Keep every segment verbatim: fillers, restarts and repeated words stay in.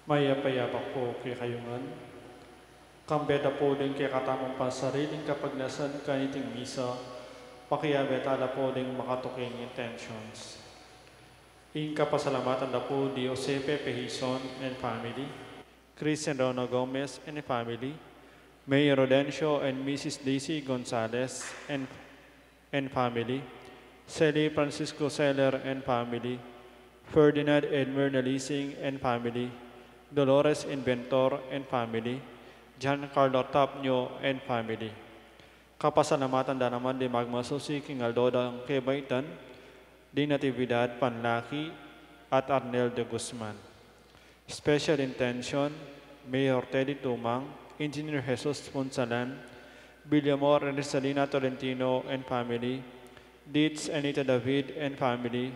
Mayap a yabak pu kekayu ngan. Kambe ta pu ding kekatamung pansariling kapagnasan kaniting misa, pakiabe ta la pu ding makatuking intentions. Ing kapasalamatan da pu di Jose Pepe Hizon and family, Christian Rona Gomez and family, Mayor Rodencio and Missus Daisy Gonzalez and, and family, Sally Francisco Seller and family, Ferdinand and Myrna Lising and family, Dolores Inventor and family, Giancarlo Tapnio and family. Kapasalamatan da naman di magmasusi king aldo dang kebaitan, di Natividad Panlaki at Arnel de Guzman. Special intention, Mayor Teddy Tumang, Engineer Jesus Punsalan, Villamor and Rizalina Tolentino and family, Dids Anita David and family,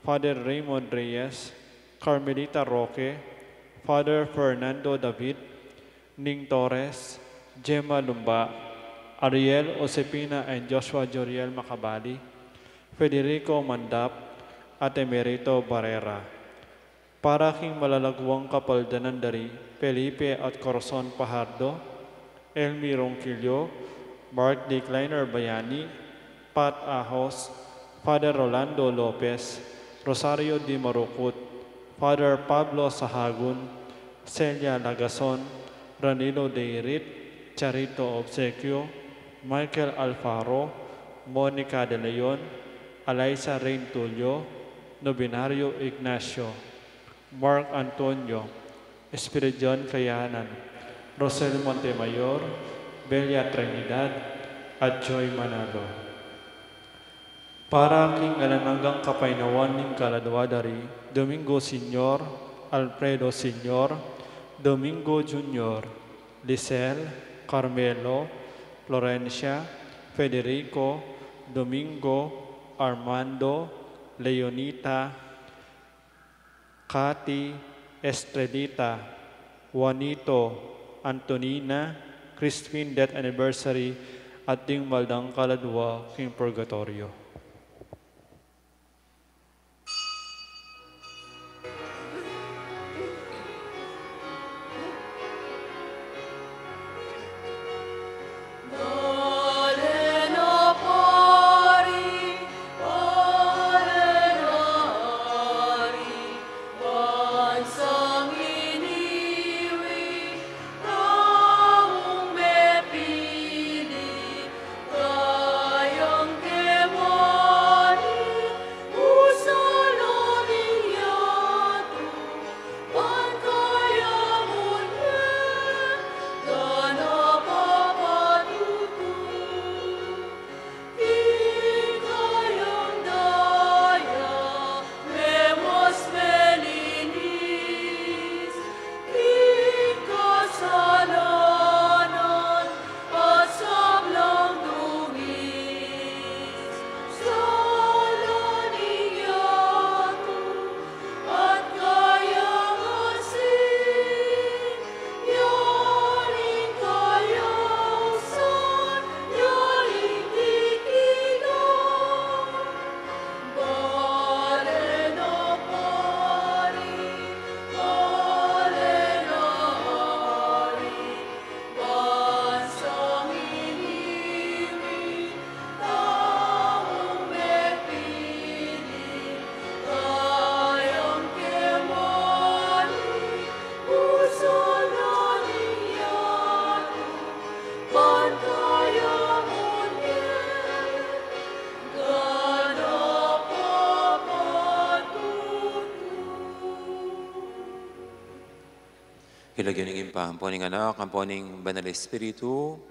Father Raymond Reyes, Carmelita Roque, Father Fernando David, Ning Torres, Gemma Lumba, Ariel Josepina and Joshua Joriel Macabali, Federico Mandap, at Emerito Barrera. Para king malalaguang kapaldanan da ri Felipe at Corazon Fajardo, Elmi Ronquillo, Mark D. Kleiner Bayani, Pat Ahos, Father Rolando Lopez, Rosario D. Marucut, Father Pablo Sahagun, Celia Lagason, Ranilo Deirit, Charito Obsequio, Michael Alfaro, Monica De Leon, Alaisa Rain Tulio, Novenario Ignacio, Mark Antonio, Espiridion Kayanan, Rosel Montemayor, Belia Trinidad, at Joy Manalo. Para king alang anggang kapaynawan ning kaladua da ri Domingo Senior, Alfredo Senior, Domingo Junior, Lisel, Carmelo, Florencia, Federico, Domingo, Armando, Leonita, Cathy, Estrelita, Juanito, Antonina, Crispin death anniversary, at ding mal dang kaladua king purgatorio. King lagyu ning Ibpa, ampo ning Anak, ampo ning Banal Espiritu.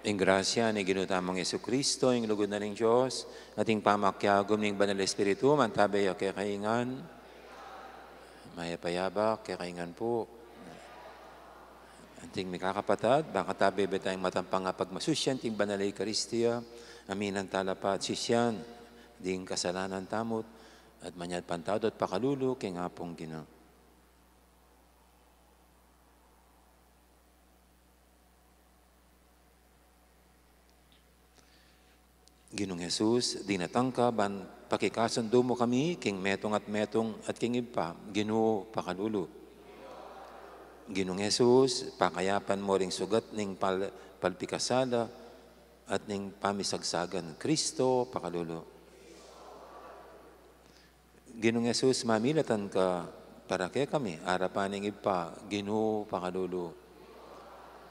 Ing grasya ning Ginu tamung Jesucristo, ing lugud na ning Dios, at ing pamakiagum ning Banal Espiritu, mantabe ya kekayu ngan. Mayap a yabak kekayu ngan pu. Anting mikakapatad, bang katabe be tayang matampang a pagmasusyan king Banal a Eukaristia, aminan tala pa at sisian ding kasalanan tamu, at manyawad pantawad at pakalulu king Apung Ginu. Ginung Jesus, dinatang ka ban pakikasundu mu kami king metung at metung at king Ibpa, Ginu, pakalulu. Ginung Jesus, pakayapan mu ring sugat ning pal-, palpikasala at ning pamisagsagan. Kristo, pakalulu. Ginung Jesus, mamilatan ka para kekami, arapan ning Ibpa, Ginu, pakalulu.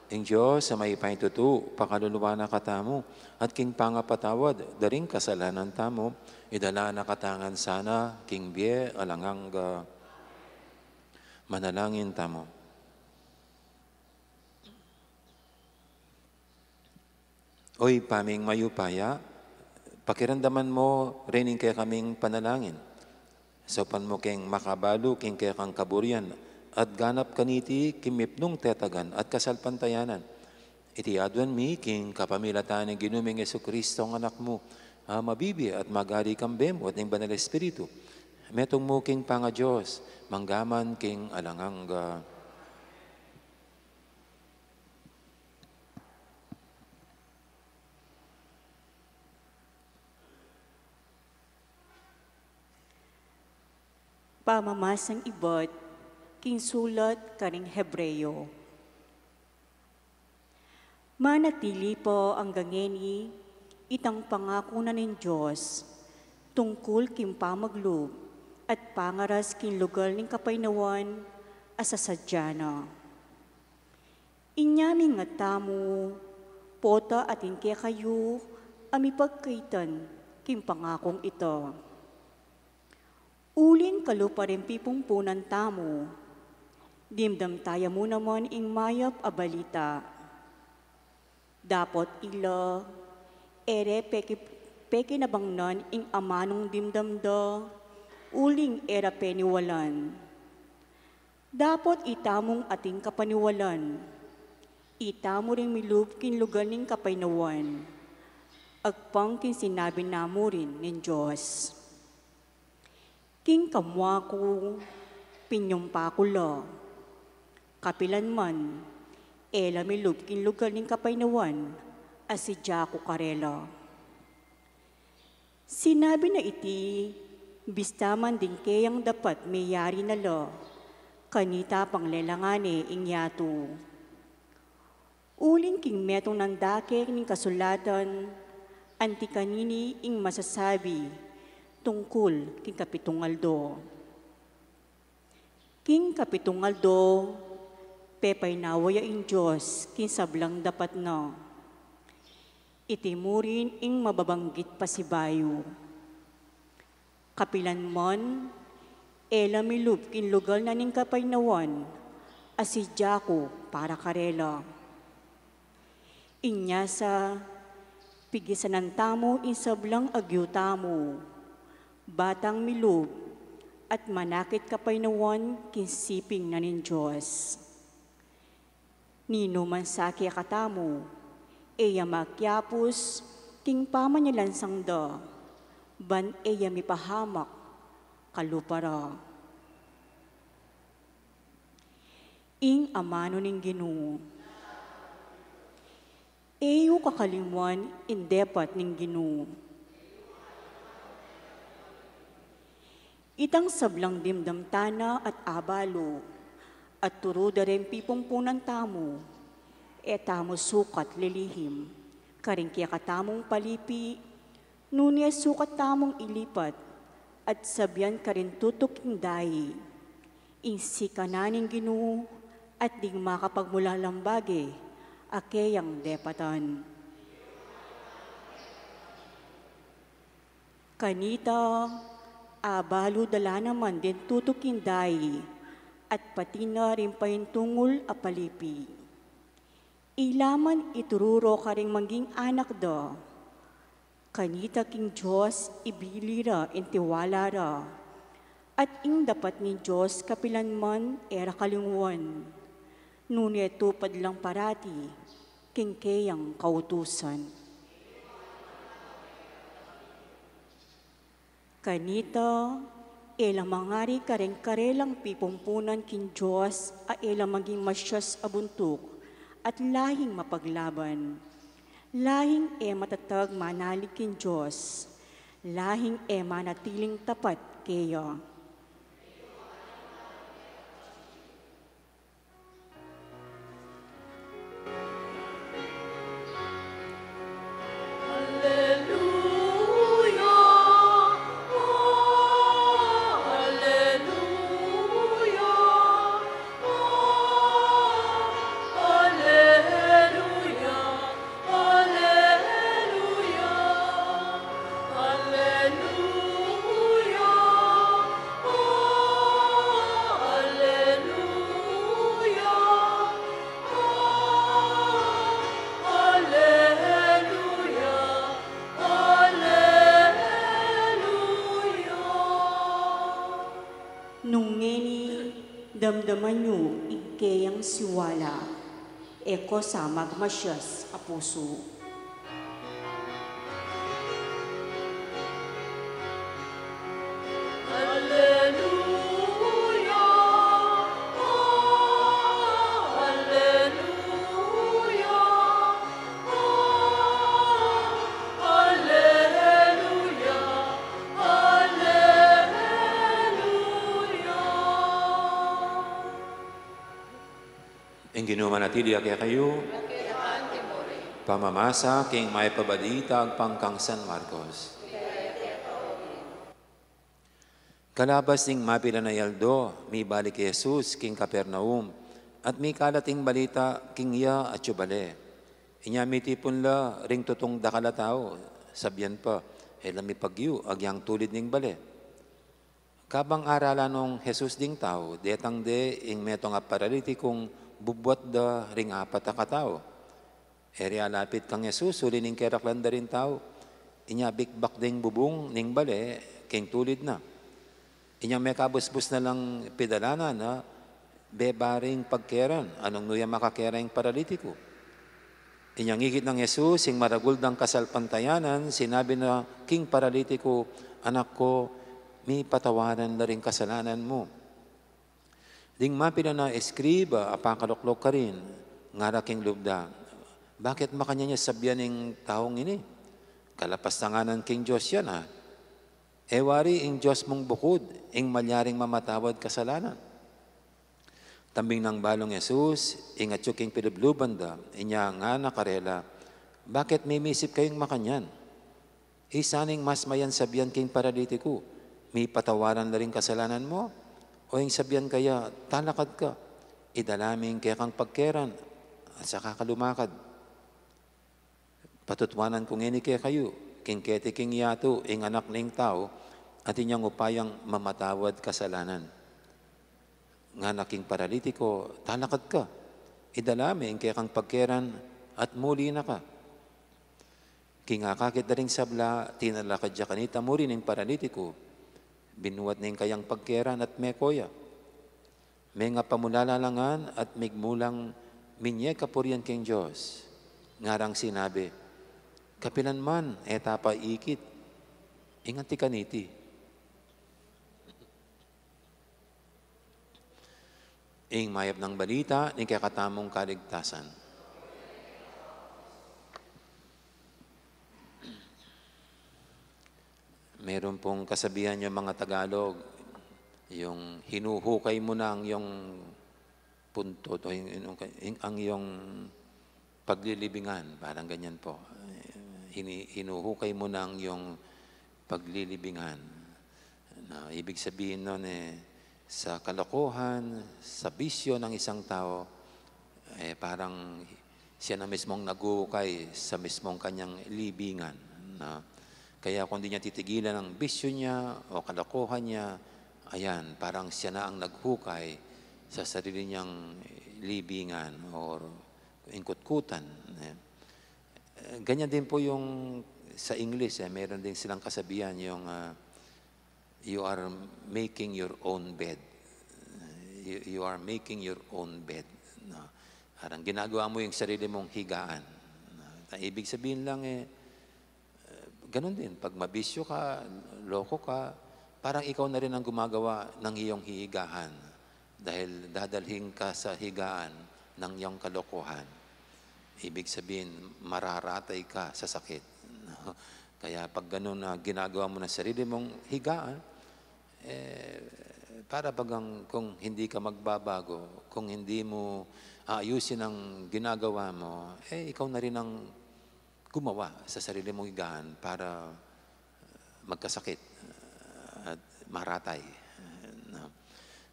Ing Dios a mayupayang tutu, pakaluluan na katamu, at king pangapatawad da ring kasalanan tamu, idala na katamu ngan sana king bie alang angga. Manalangin tamu. O Ibpa ming mayupaya, pakiramdaman mu rin ing kekaming panalangin. Saupan mu keng makabalu king kekang kaburian at ganap kaniti king mipnung tetagan at kasalpantayanan. Iti aduan mi king kapamilatan ning Ginu ming Jesucristo, a Anak mu, a mabibie at magari kambe mu at ning Banal Espiritu, metung mu king pangaDios, mangga man king alang angga. Pamamasang ibat king sulat karing Hebreo. Manatili pa angga ngeni itang pangaku na ning Dios tungkul king pamaglub at pangaras king lugal ning kapaynawan a sasadya na. Inya mingat tamu, pota atin kekayu a mipagkaitan king pangakung ita. Uling kalupa ring pipumpunan tamu, dimdam taya mu naman ing mayap a balita. Dapot ila, e re peki-, pekinabangnan ing amanung dimdam da, uling e ra peniwalan. Dapot itamung atin kapaniwalan, itamu ring milub king lugal ning kapaynawan, agpang king sinabi na mu rin ning Dios. King kamua ku, pinyumpa ku la. Kapilan man, e la milub king lugal ning kapaynawan a sidya ku karela. Sinabi na iti, bista man ding keyang dapat meyari na la, kanita panglelangan ne ing yatu. Uling king metung nang dake ning kasulatan, anti kanini ing masasabi tungkul king kapitung aldo. King kapitung aldo, pepaynawa ya ing Dios king sablang dapat na. Iti mu rin ing mababanggit pasibayu. Kapilan man, e la milub king lugal na ning kapaynawan a sidya ku para karela. Inya sa, pigisanan tamu ing sablang agyu tamu, batang milub at manakit kapaynawan king siping na ning Dios. Ninuman sa kekatamu, e ya makiapus king pamanilansang da, ban e ya mipahamak kalupa ra. Ing amanu ning Ginu. E yu kakalingwan ing depat ning Ginu. Itang sablang dimdam tana at abalu, at turu da ring pipumpunan tamu, e tamu sukat lilihim karing kekatamung palipi, nune sukat tamung ilipat at sabian karing tutuking dayi, ing sikanan ning Ginu at ding makapagmulalang bage a keyang depatan. Kanita, abalu da la naman ding tutuking dayi, at pati na ring paintungul a palipi. Ila man ituru ro karing maging anak da. Kanita king Dios ibili ra ing tiwala ra, at ing dapat ning Dios kapilan man e ra kalingwan, nune tupad lang parati king keyang kautusan. Kanita, e la mangari karing karelang pipumpunan king Dios a e la maging masias a buntuk at lahing mapaglaban. Lahing e matatag manalig king Dios, lahing e manatiling tapat keya. Eko sa magmasyas a pusu. Ing Ginu manatili ya kekayu. Pamamasa king mayap a balita agpang kang San Marcos. Kalabas ning mapilan a aldo, mibalik i Jesus king Capernaum, at mikalat ing balita king iya atyu bale. Inya mitipun la ring tutung dakal a tau, sabian pa, e la mipagyu agyang tulid ning bale. Kabang aralan nong Jesus ding tau, detang de ing metung a paralitikung bubuat da ring apat a katau. E ri alapit kang Jesus uli ning keraklan da ring tau. Inya bikbak ding bubung ning bale king tulid na. Inyang mekabusbus na lang pidalanan na, beba ring pagkeran, anung nu ya makakera ing paralitiku. Inyang ikit nang Jesus ing maragul dang kasalpantayanan, sinabi na king paralitiku, "Anak ko, mipatawaran la ring kasalanan mu." Ding mapilan a eskriba a pakalukluk karin, ngara king lub da, "Bakit makanyan ya sabian ing taung ini? Kalapastangan king Dios ya, a? E wari ing Dios mung bukud ing malyaring mamatawad kasalanan?" Tambing nang balung Jesus, ing atyu king pilubluban da, inya ngana karela, "Bakit mimisip kayung makanyan? Isa ning mas mayan sabian king paralitiku, 'Mipatawaran la ring kasalanan mu'? O ing sabian kaya, 'Talakad ka, idala me ing kekang pagkeran, at saka ka lumakad'?" Patutuanan ku ngeni kekayu, king keti king yatu ing Anak ning Tau, atin yang upayang mamatawad kasalanan. Ngana king paralitiku, "Talakad ka, idala me ing kekang pagkeran at muli na ka." King akakit da ring sabla, tinalakad ya kanita muri ning paralitiku, binuat ne ing kayang pagkeran at meko ya. Mengapamulala la ngan at migmulang minye kapurian king Dios. Ngarang sinabi, "Kapilan man e ta pa ikit ing anti kaniti." Ing mayap nang balita ning kekatamung kaligtasan. Meron pong kasabihan yung mga Tagalog, yung hinuhukay mo na ang iyong puntod o yung, yung, yung, ang iyong paglilibingan, parang ganyan po. Hini-, hinuhukay mo na ang iyong paglilibingan. Na, ibig sabihin nun, eh, sa kalokohan, sa bisyo ng isang tao, eh, parang siya na mismong naguhukay sa mismong kanyang libingan, no? Kaya kung di niya titigilan ang bisyo niya o kalokohan niya, ayan, parang siya na ang naghukay sa sarili niyang libingan or ingkutkutan, eh. Eh, ganyan din po yung sa English, eh, meron din silang kasabihan yung, ah, "You are making your own bed." You, you are making your own bed. No? Parang ginagawa mo yung sarili mong higaan. No? Ang ibig sabihin lang, eh, eh, ganun din. Pag mabisyo ka, loko ka, parang ikaw na rin ang gumagawa ng iyong higaan. Dahil dadalhin ka sa higaan ng iyong kalokohan. Ibig sabihin, mararatay ka sa sakit. No? Kaya pag ganun na ginagawa mo na sarili mong higaan, eh, para bagang kung hindi ka magbabago, kung hindi mo aayusin ang ginagawa mo, eh, ikaw na rin ang gumawa sa sarili mong higaan para magkasakit at maratay. No?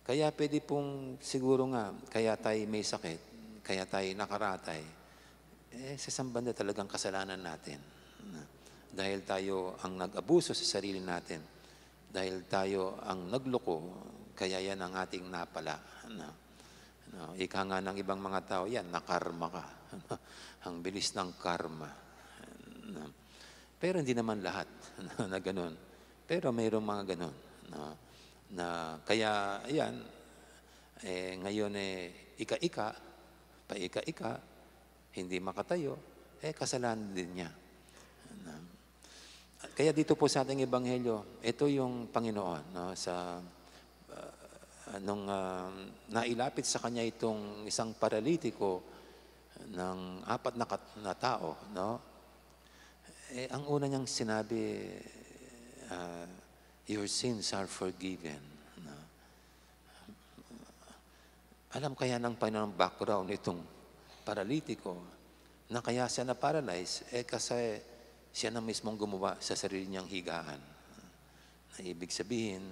Kaya pwede pong siguro nga, kaya tayo may sakit, kaya tayo nakaratay, eh, sa isang banda talagang kasalanan natin. No? Dahil tayo ang nag-abuso sa sarili natin, dahil tayo ang nagloko, kaya yan ang ating napala. No? No? Ika nga ng ibang mga tao, yan, nakarma ka. Ang bilis ng karma. No? Pero hindi naman lahat na ganun. Pero mayroong mga ganun, no? Na kaya, ayan, eh, ngayon, eh, ika-ika, paika-ika, hindi makatayo, eh, kasalanan din niya. Kaya dito po sa ating ebanghelyo, ito yung Panginoon, no, sa, ah, nung, ah, nailapit sa kanya itong isang paralitiko ng apat na kat-, na tao, no? Eh, ang una niyang sinabi, ah, "Your sins are forgiven," no? Alam kaya ng Panginoon ang background nitong paralitiko na kaya siya na-paralyze? Eh, kasi siya na mismong gumawa sa sarili niyang higaan. Na ibig sabihin,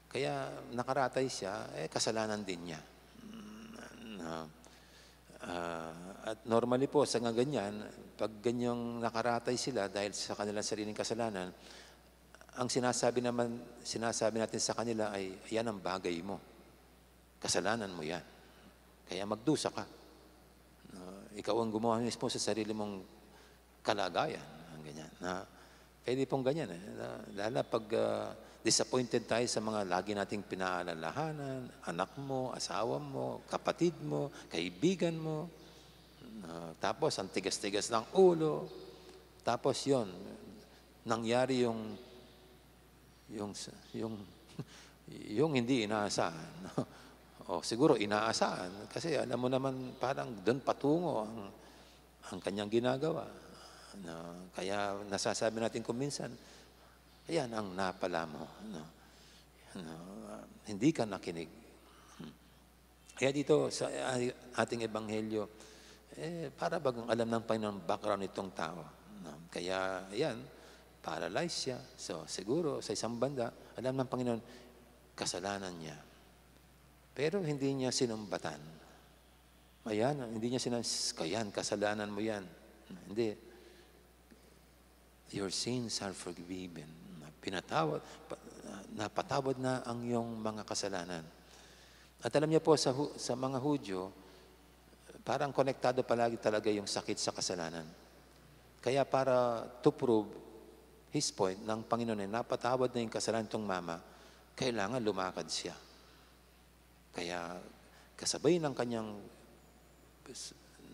kaya nakaratay siya, eh, kasalanan din niya. Mm, na, ah, at normally po, sa nga ganyan, pag ganyang nakaratay sila dahil sa kanilang sariling kasalanan, ang sinasabi naman, sinasabi natin sa kanila ay, "Yan ang bagay mo. Kasalanan mo yan. Kaya magdusa ka. No, ikaw ang gumawa mismo sa sarili mong kalagayan." Ang ganyan. Na, pwede pong ganyan, eh. Na, lalo na pag, ah, disappointed tayo sa mga lagi nating pinaalalahanan, anak mo, asawa mo, kapatid mo, kaibigan mo. Na, tapos, ang tigas-tigas ng ulo. Tapos, yon, nangyari yung, yung, yung, yung hindi inaasahan. O siguro inaasahan, kasi alam mo naman, parang doon patungo ang, ang kanyang ginagawa. No? Kaya nasasabi natin kung minsan, "Ayan ang napala mo." No? No? Hindi ka nakinig. Kaya dito sa, ah, ating ebanghelyo, eh, para bagang alam ng Panginoon ang background nitong tao, no? Kaya, ayan, paralyzed siya. So, siguro, sa isang banda, alam ng Panginoon, kasalanan niya. Pero hindi niya sinumbatan. Ayan, hindi niya sinas-, "Kayan, kasalanan mo yan." Hindi. "Your sins are forgiven." Pinatawad, pa-, napatawad na ang iyong mga kasalanan. At alam niyo po, sa Hu-, sa mga Hudyo, parang konektado palagi talaga yung sakit sa kasalanan. Kaya para to prove his point, ng Panginoon ay napatawad na yung kasalanan nitong mama, kailangan lumakad siya. Kaya kasabay ng kanyang,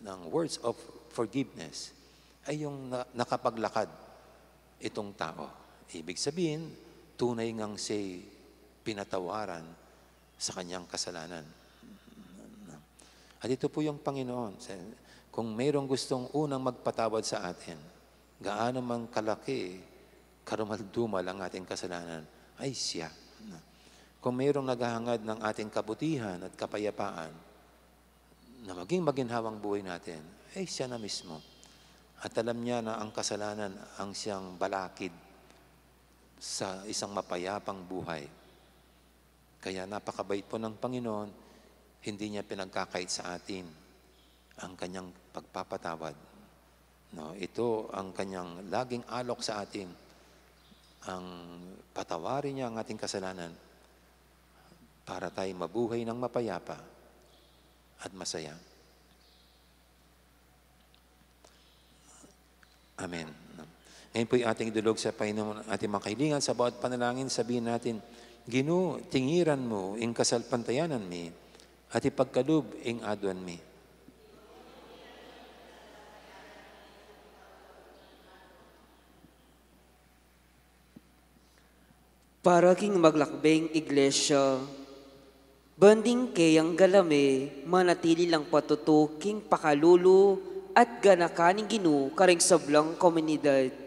ng words of forgiveness ay yung na-, nakapaglakad itong tao. Ibig sabihin, tunay ngang siya'y pinatawaran sa kanyang kasalanan. At ito po yung Panginoon. Sa-, kung mayroong gustong unang magpatawad sa atin, gaano man kalaki, karumal-dumal ang ating kasalanan, ay siya. Kung mayroong naghahangad ng ating kabutihan at kapayapaan na maging maginhawang buhay natin, ay siya na mismo. At alam niya na ang kasalanan ang siyang balakid sa isang mapayapang buhay. Kaya napakabait po ng Panginoon, hindi niya pinagkakait sa atin ang kanyang pagpapatawad. No, ito ang kanyang laging alok sa atin, ang patawarin niya ang ating kasalanan para tayo mabuhay ng mapayapa at masaya. Amen. Ngayon po'y ating idulog sa Panginoon ating mga kahilingan. Sa bawat panalangin, sabihin natin, "Ginu, tingiran mo ing kasalpantayanan mi, at ipagkalub ing aduan mi." Para king maglakbeng iglesia, ban ding keyang galame, manatili lang patutu king pakalulu at ganakan ning Ginu karing sablang komunidad.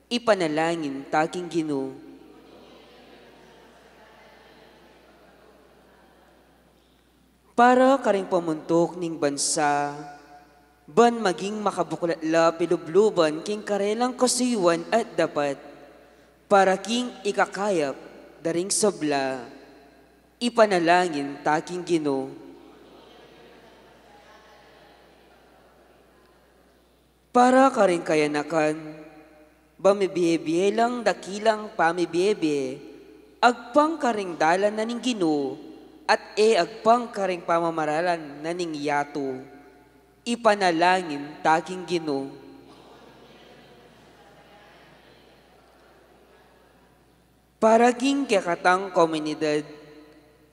Ipanalangin ta king Ginu. Para karing pamuntuk ning bansa, ban maging makabuklat la pilubluban king karelang kasuyuan at dapat, para king ikakayap da ring sabla, ipanalangin ta king Ginu. Para karing kayanakan, ba mibie-bie lang dakilang pamibie-bie, agpang karing dalan na ning Ginu, at e agpang karing pamamaralan na ning yatu. Ipanalangin ta king Ginu. Para king kekatang komunidad,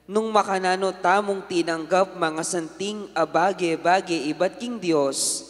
nung makananu tamung tinanggap mangasanting a bage-bage ibat king Dios,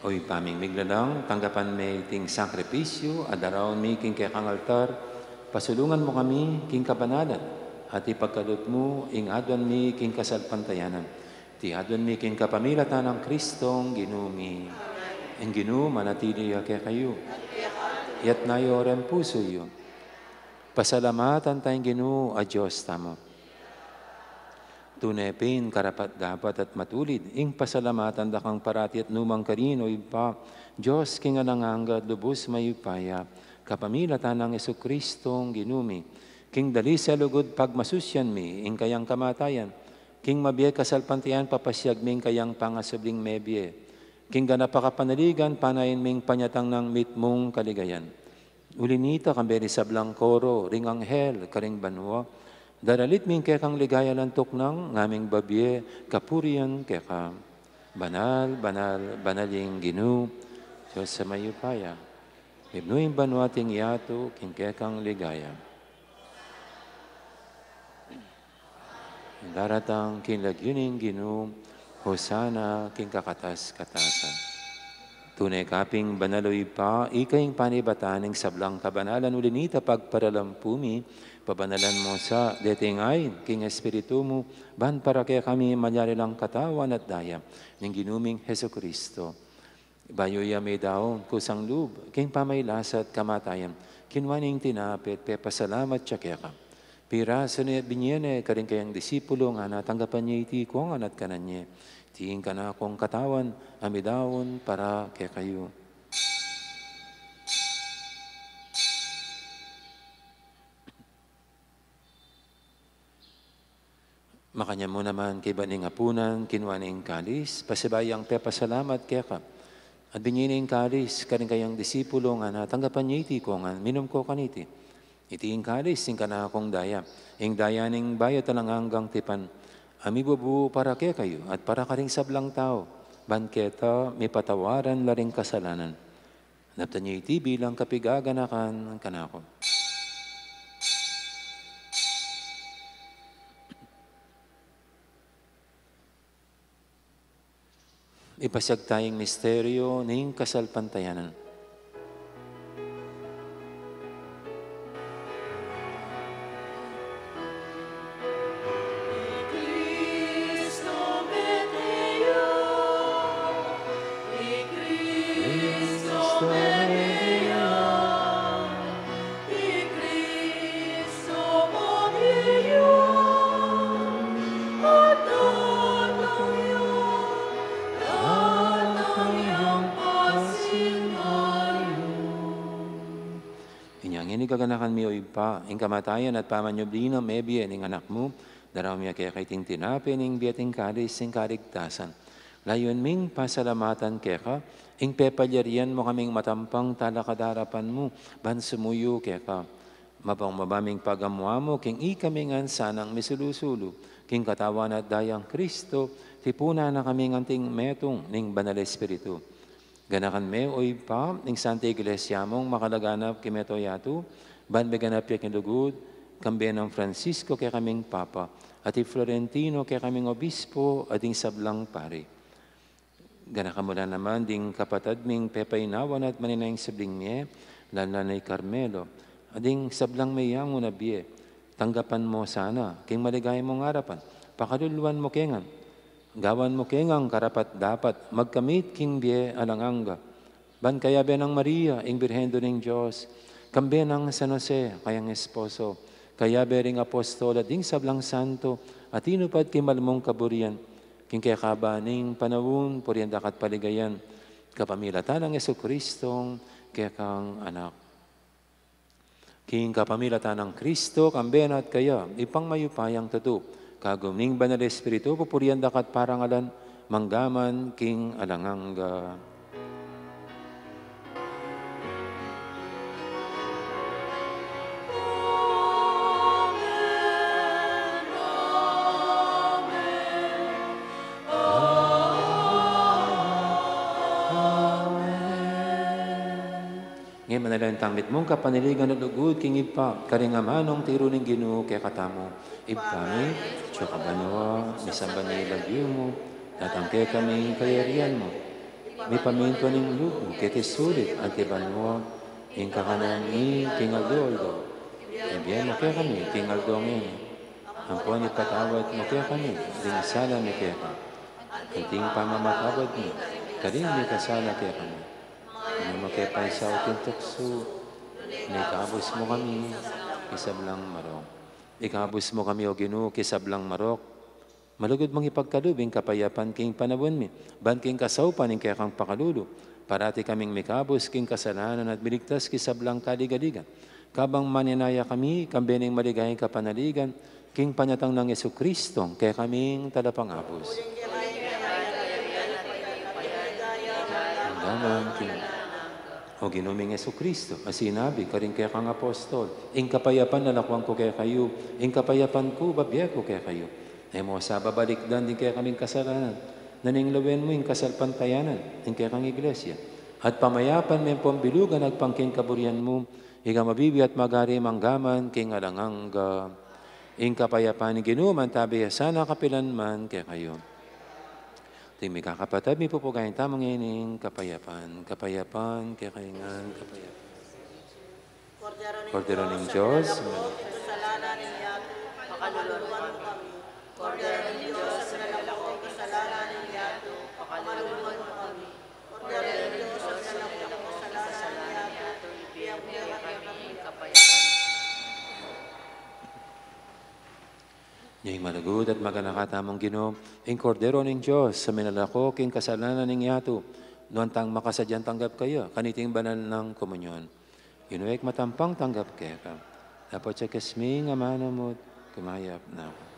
O Ibpa ming miglalang, tanggapan me iting sakripisyu a daraun mi king kekang altar, pasulungan mu kami king kabanalan, at ipagkalub mu ing aduan mi king kasalpantayanan. Iti aduan mi king kapamilatan nang Kristong Ginu mi. Ing Ginu manatili ya kekayu. Iyatas yu ring pusu yu. Pasalamatan taya ing Ginu a Dios tamu. Tune pin karapat-dapat at matulid ing pasalamatan da kang parati at nu man karin, o Ibpa, Dios king alang angga at lubus mayupaya, kapamilatan nang Jesucristong Ginu mi. King dalise lugud pagmasusyan mi ing kayang kamatayan, king mabie kasalpantayanan papasiag mi ing kayang pangasubling mebie, king ganap a kapanaligan panayan mi ing panyatang nang mitmung kaligayan. Uli na nita, kambe ring sablang koro ring anghel karing banua, daralit mi ing kekang ligaya alang tuknang ngaming babie kapurian keka. Banal, banal, banal ing Ginu, Dios a mayupaya. Mibnu ing banua at ing yatu king kekang ligaya. Daratang king lagyu ning Ginu, Hosana king kakatas-katasan. Tune ka pin banal, o Ibpa, ika ing panibatan ning sablang kabanalan, uli na nita pagparalampu mi, pabanalan mu sa deti ngan king Espiritu mu, ban para kekami malyari lang katawan at daya ning Ginu ming Jesucristo. Bayu ya midaun kusang lub king pamagkasakit at kamatayan, kinua ne ing tinape at pepasalamat ya keka. Pirasu ne at binie ne karing kayang disipulo, ngana, tanggapan ye iti kongan at kanan ye. Iti ing kanakung katawan a midaun para kekayu. Makanyan mu naman kaybat ning apunan, kinua ne ing kalis, pasibayu yang pepasalamat keka, at binie ne ing kalis karing kayang disipulo, ngana, tanggapan ye iti kongan, minum ko kaniti. Iti ing kalis ning kanakung daya, ing daya ning bayu at alang anggang tipan, a mibubu para kekayu at para karing sablang tau, ban keta mipatawaran la ring kasalanan. Daptan ye iti bilang kapigaganakan kanaku. Ipasiag taya ing misteryu ning kasalpantayanan. Inya ngeni gaganakan mi, o Ibpa, ing kamatayan at pamanyubli nang mebie ning Anak mu, daraun mi keka iting tinape ning bie at ing kalis ning kaligtasan. Layun ming pasalamatan keka ing pepalyarian mu kaming matampang talakad king arapan mu, ban sumuyu keka. Mapakumbaba ming pagamu-amu king ikami ngan sanang misulu-sulu king katawan at dayang Kristo, tipunan na kami ngan anting metung ning Banal Espiritu. Ganakan me, o Ibpa, ing Santa Iglesia mung makalaganap king mabilug a yatu, ban miganap ya king lugud, kambe nang Francisco kekaming Papa, at i Florentino kekaming Obispo, at ding sablang pari. Ganakan mu la naman ding kapatad ming pepainawan at manenaya king sablang mie, lalung-lalu na i Carmelo, at ding sablang meyangu na bie. Tanggapan mu sana king maligaya mung arapan, pakaluluan mu ke ngan, gawan mu ke ngan karapat-dapat magkamit king bie alang angga. Ban kayabe nang Maria, ing Birhen Indu ning Dios, kambe nang San Jose, kayang esposo, kayabe ring apostol at ding sablang santo a tinupad king malugud mung kaburian, king kekaban ning panaun, purian da ka at paligayan, kapamilatan nang Jesucristo, kekang Anak. King kapamilatan nang Kristo, kambe na at kaya, Ibpang mayupayang tutu, kagum ning Banal Espiritu, pupurian da ka at parangalan, mangga man king alang angga. Ngeni manalangin tamu mitmung kapanaligan at lugud king Ibpa, karing amanung tiru ning Ginu kekatamu. Ibpa mi, atsu ka banua, misamban ya ing lagyu mu, datang kekami ing kayarian mu, mipamintuan ing lub mu keti sulip anti banua, ing kakanan mi king aldo-aldo ibie mu kekami king aldo ngeni, ampon ipatawad mu kekami ding sala mi keka, anti ing pamamatawad mi karing mikasala kekami. E mu ke paisaul king tuksu, nune ikabus mu kami king sablang marok. Ikabus mu kami, O Ginu, king sablang marok. Malugud mung ipagkalub ing kapayapan king panaun mi, ban king kasaupan ning kekang pakalulu, parati kaming mikabus king kasalanan at miligtas king sablang kaligaligan. Kabang manenaya kami, kambe ning maligayang kapanaligan, king panyatang nang Jesucristo, kekaming talapangabus. Mangga man king, O Ginu ming Jesucristo, a sinabi karing kekang apostol, ing kapayapan lalakwan ku kekayu, ing kapayapan ku bibie ku kekayu. E mu sa babalikdan ding kekaming kasalanan, nune lawen mu ing kasalpantayanan ning kekang Iglesia, at pamayapan me ampon bilugan agpang king kaburian mu, ika a mabibie at magari mangga man king alang angga. Ing kapayapan ning Ginu mantabi ya sana kapilan man kekayu. Ding mikakapatad, mipupugayan tamu ngening kapayapan. Kapayapan kekayu ngan, kapayapan. Kordero ning Dios, kasalanan ning yatu, pakaluluan mu kami. Kordero ning Dios, kasalanan ning yatu, pakaluluan mu kami. Kordero ning Dios, kasalanan ning yatu, ibie mu kekami ing kapayapan. Ning malugud at maganaka tamung Ginu, ing Kordero ning Dios, a minalako king kasalanan ning yatu, nuan tang makasadyang tanggap kaya kaniting banal nang komunyon. Ginu, e ku matampang tanggap keka, dapot sa kesming amanu mu't kumayap na ku.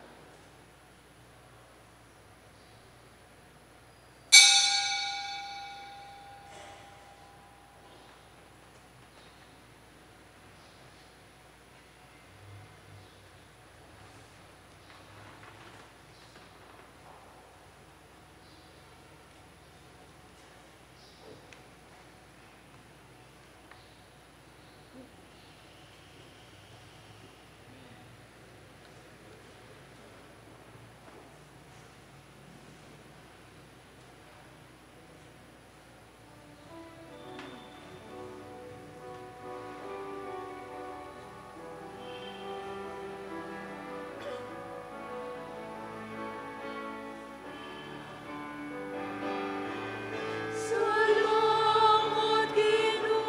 Salamat, Ginu,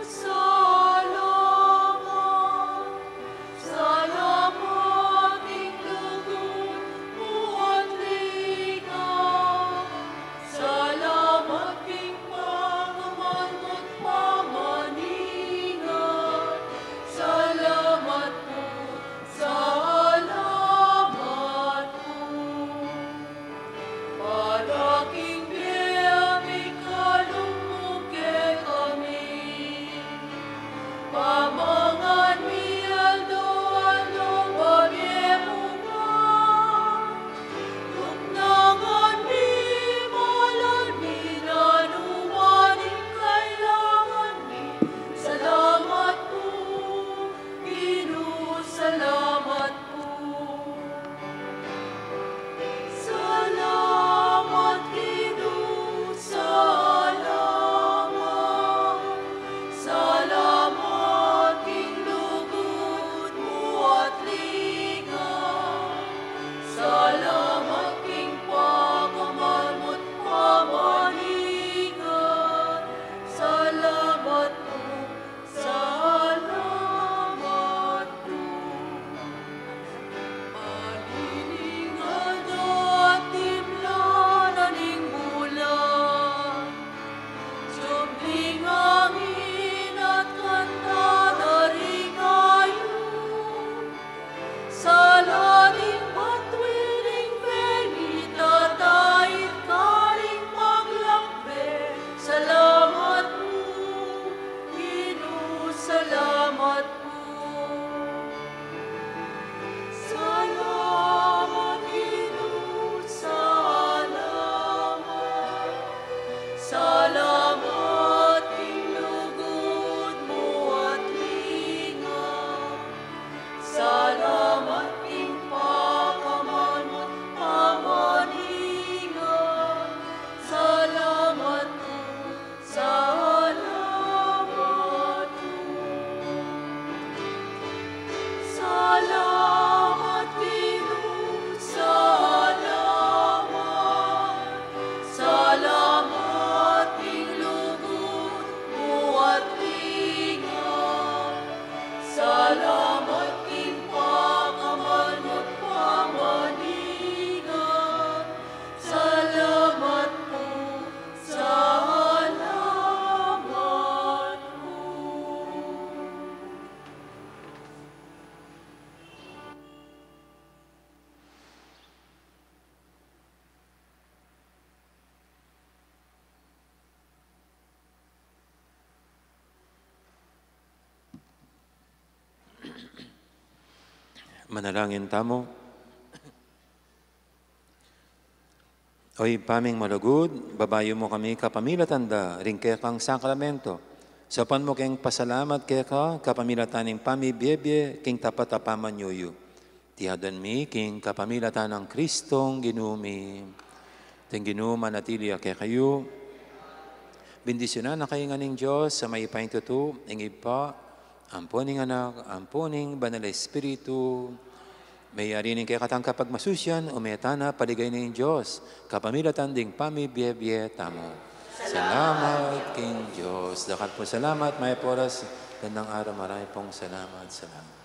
salamat. Salamat king lugud mu at linga. Salamat king pakamal mu't pamaninga. Salamat pu, salamat pu. Para king bie mikalub mu kekami. Pamangan mi aldo-aldo, babie mu na. Luknangan mi, malan mi, nanu man ing kailangan mi. Salamat pu, Ginu, salamat pu. Salamat, Ginu, salamat. Salamat king lugud mu at linga. Salamat king pakamal mu't pamaninga. Salamat pu, salamat pu. Maliling aldo at timpla na ning bulan, jubling angin at kanta na ring ayup. Sala ding matwi ning feni, tatait karing maglakbe. Salamat pu, Ginu, salamat pu. Salamat, Ginu, salamat. Salamat king lugud mu at linga. Salamat king pakamal mu't pamaninga. Salamat pu, salamat pu. Salamat, Ginu, salamat. Salamat king lugud mu at linga. Salamat king pakamal mu't pamaninga. Salamat pu, salamat pu. Manalangin tamu. O Ibpa ming malugud, babayu mu kami kapamilatan da ring kekang sakramento. Saupan mu keng pasalamat keka kapamilatan ning pamibie-bie king tapat a pamanyuyu. Iti adwan mi king kapamilatan nang Kristong Ginu mi. Ing Ginu manatili ya kekayu. Bendisyunan na kayu ngan ning Dios a mayupayang tutu, ing Ibpa, ampo ning Anak, ampo ning Banal a Espiritu. Meyari ning kekatang kapagmasusian, ume tana ing ligaya ning Dios kapamilatan ding pamibie-bie tamu. Salamat king Dios. Dakal pung salamat, mayap a oras, gandang araw, marami pong salamat, salamat.